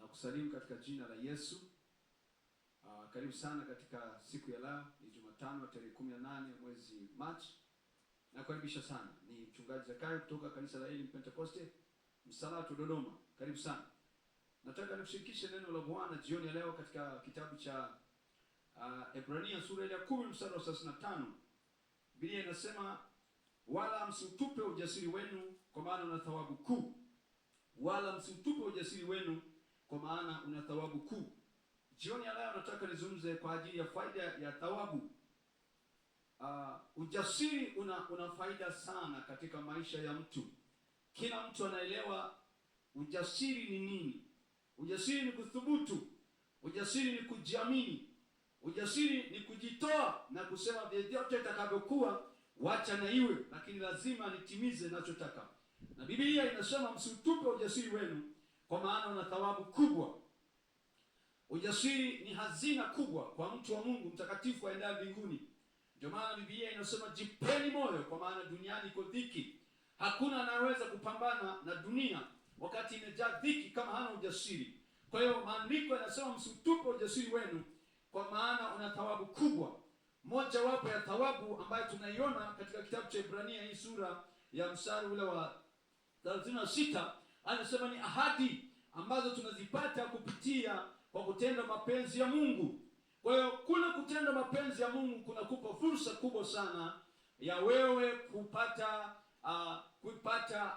Nakusalimu katika jina la Yesu. Karibu sana katika siku ya leo, ni Jumatano tarehe 18 mwezi Machi. Nakukaribisha sana. Ni mchungaji Zakayo kutoka kanisa la Elim Pentecoste Msalato, Dodoma. Karibu sana. Nataka nikushirikishe neno la Bwana jioni ya leo katika kitabu cha Ebrania sura ya 10 mstari wa 35. Biblia inasema, wala msiutupe ujasiri wenu, kwa maana una thawabu kuu. Wala msiutupe ujasiri wenu, kwa maana una thawabu kuu. Jioni ya leo nataka nizungumze kwa ajili ya faida ya thawabu. Ujasiri una faida sana katika maisha ya mtu. Kila mtu anaelewa ujasiri ni nini. Ujasiri ni kuthubutu, ujasiri ni kujiamini, ujasiri ni kujitoa na kusema vyovyote itakavyokuwa, wacha na iwe, lakini lazima nitimize ninachotaka. Na Biblia inasema msiutupe ujasiri wenu, kwa maana una thawabu kubwa. Ujasiri ni hazina kubwa kwa mtu wa Mungu mtakatifu aendaye mbinguni. Ndio maana Biblia inasema jipeni moyo, kwa maana duniani iko dhiki. Hakuna anayeweza kupambana na dunia wakati imejaa dhiki kama hana ujasiri. Kwa hiyo maandiko yanasema msiutupe ujasiri wenu, kwa maana una thawabu kubwa. Moja wapo ya thawabu ambayo tunaiona katika kitabu cha Ibrania, hii sura ya mstari ule wa 36, anasema ni ahadi ambazo tunazipata kupitia kwa kutenda mapenzi ya Mungu. Kwa hiyo kule kutenda mapenzi ya Mungu kunakupa fursa kubwa sana ya wewe kupata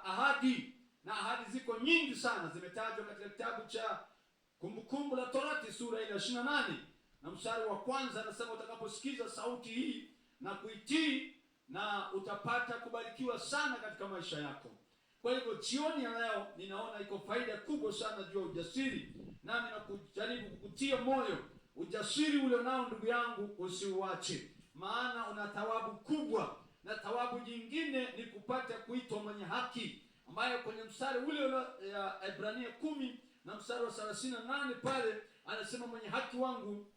ahadi, na ahadi ziko nyingi sana, zimetajwa katika kitabu cha Kumbukumbu la Torati sura ile ya 28 na mstari wa kwanza, anasema utakaposikiza sauti hii na kuitii, na utapata kubarikiwa sana katika maisha yako. Kwa hivyo jioni ya leo ninaona iko faida kubwa sana juu ya ujasiri, nami nakujaribu kukutia moyo. Ujasiri ulionao ndugu yangu usiuache, maana una thawabu kubwa, na thawabu nyingine ni kupata kuitwa mwenye haki, ambayo kwenye mstari ule ya Ibrania 10 na mstari wa 38 pale anasema mwenye haki wangu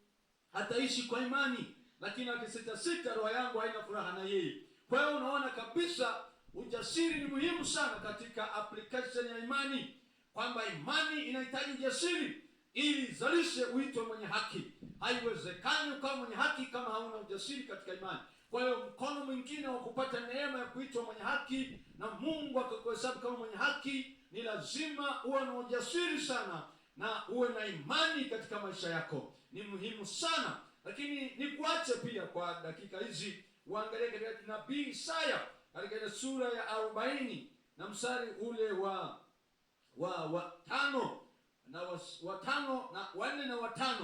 hataishi kwa imani, lakini akisitasita roho yangu haina furaha na yeye. Kwa hiyo unaona kabisa ujasiri ni muhimu sana katika application ya imani, kwamba imani inahitaji ujasiri ili izalishe uitwe mwenye haki. Haiwezekani ukawa mwenye haki kama hauna ujasiri katika imani. Kwa hiyo mkono mwingine wa kupata neema ya kuitwa mwenye haki na Mungu akakuhesabu kama mwenye haki, ni lazima uwe na ujasiri sana na uwe na imani katika maisha yako, ni muhimu sana. Lakini nikuache pia kwa dakika hizi uangalie katika nabii Isaya katika ile sura ya 40 na mstari ule wa 5 na wa 5 na wa 4 na wa 5,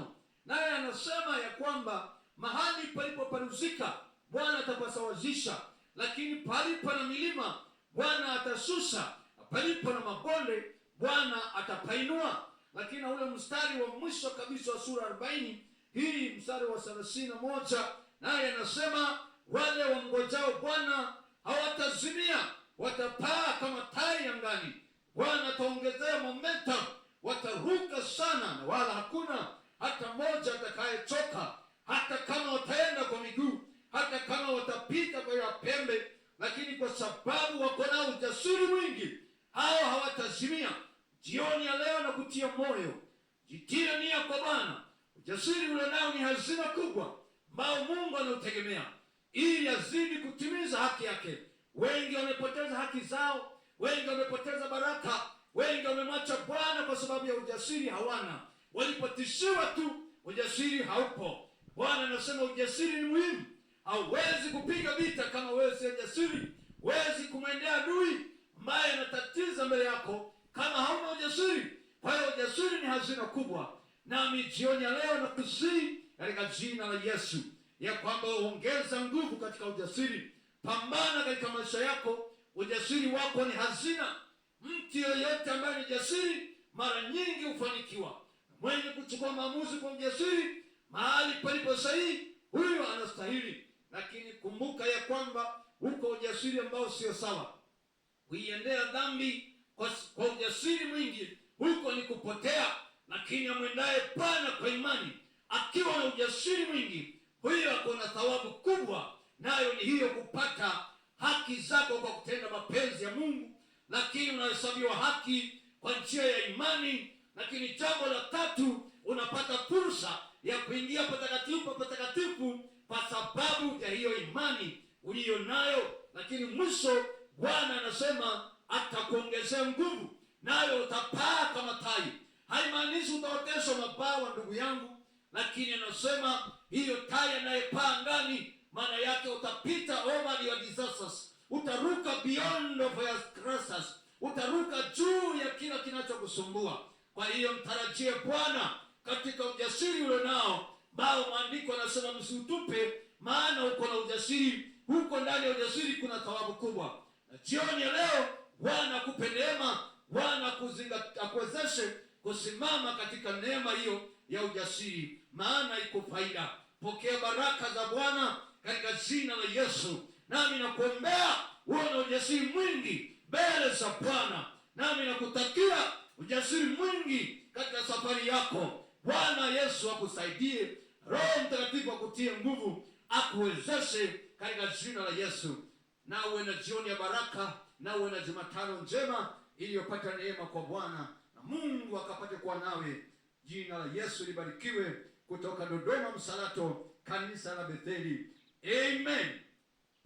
naye anasema ya kwamba mahali palipoparuzika Bwana atapasawazisha, lakini palipo na milima Bwana atasusa, palipo na mabonde Bwana atapainua. Lakini na ule mstari wa mwisho kabisa wa sura 40 hii mstari wa 31, naye anasema wale wamngojao Bwana hawatazimia, watapaa kama tai angani. Bwana ataongezea momentum, wataruka sana na wala hakuna hata mmoja atakayechoka. Hata kama wataenda kwa miguu, hata kama watapita kwa ya pembe, lakini kwa sababu wako nao ujasiri mwingi, hao hawatazimia. Jioni ya leo na kutia moyo, jitie nia kwa Bwana. Ujasiri ule nao ni hazina kubwa ambao Mungu anautegemea ili azidi kutimiza haki yake. Wengi wamepoteza haki zao, wengi wamepoteza baraka, wengi wamemwacha Bwana kwa sababu ya ujasiri hawana. Walipotishiwa tu, ujasiri haupo. Bwana anasema ujasiri ni muhimu. Hauwezi kupiga vita kama wewe si jasiri. Huwezi kumwendea adui ambaye anatatiza mbele yako kama hauna ujasiri. Kwa hiyo ujasiri ni hazina kubwa. Nami jioni ya leo nakusihi katika jina la Yesu ya kwamba ongeza nguvu katika ujasiri. Pambana katika maisha yako. Ujasiri wako ni hazina. Mtu yeyote ambaye ni jasiri mara nyingi hufanikiwa. Mwenye kuchukua maamuzi kwa ujasiri mahali palipo sahihi, huyo anastahili. Lakini kumbuka ya kwamba uko ujasiri ambao sio sawa. Kuiendea dhambi kwa ujasiri mwingi, huko ni kupotea. Lakini amwendaye Bwana kwa imani akiwa na ujasiri mwingi, huyo ako na thawabu kubwa, nayo ni hiyo, kupata haki zako kwa kutenda mapenzi ya Mungu. Lakini unahesabiwa haki kwa njia ya imani, Lakini jambo la tatu, unapata fursa ya kuingia patakatifu pa patakatifu kwa sababu ya hiyo imani uliyo nayo. Lakini mwisho, Bwana anasema atakuongezea nguvu, nayo utapaa kama tai. Haimaanishi utaoteshwa mabawa, ndugu yangu, lakini anasema hiyo tai anayepaa angani, maana yake utapita over your disasters, utaruka beyond of your stresses, utaruka juu ya kila kinachokusumbua. Kwa hiyo mtarajie Bwana katika ujasiri ulionao, ambao maandiko anasema msiutupe, maana uko na ujasiri, huko ndani ya ujasiri kuna thawabu kubwa. Na jioni ya leo Bwana akupe neema, Bwana akuwezeshe kusimama katika neema hiyo ya ujasiri, maana iko faida. Pokea baraka za Bwana katika jina la Yesu. Nami nakuombea uwe na ujasiri mwingi mbele za Bwana, nami nakutakia ujasiri mwingi katika safari yako. Bwana Yesu akusaidie, Roho Mtakatifu akutie nguvu, akuwezeshe katika jina la Yesu. Na uwe na jioni ya baraka, na uwe na Jumatano njema iliyopata neema kwa Bwana, na Mungu akapate kuwa nawe. Jina la Yesu libarikiwe. Kutoka Dodoma Msalato, kanisa la Betheli. Amen.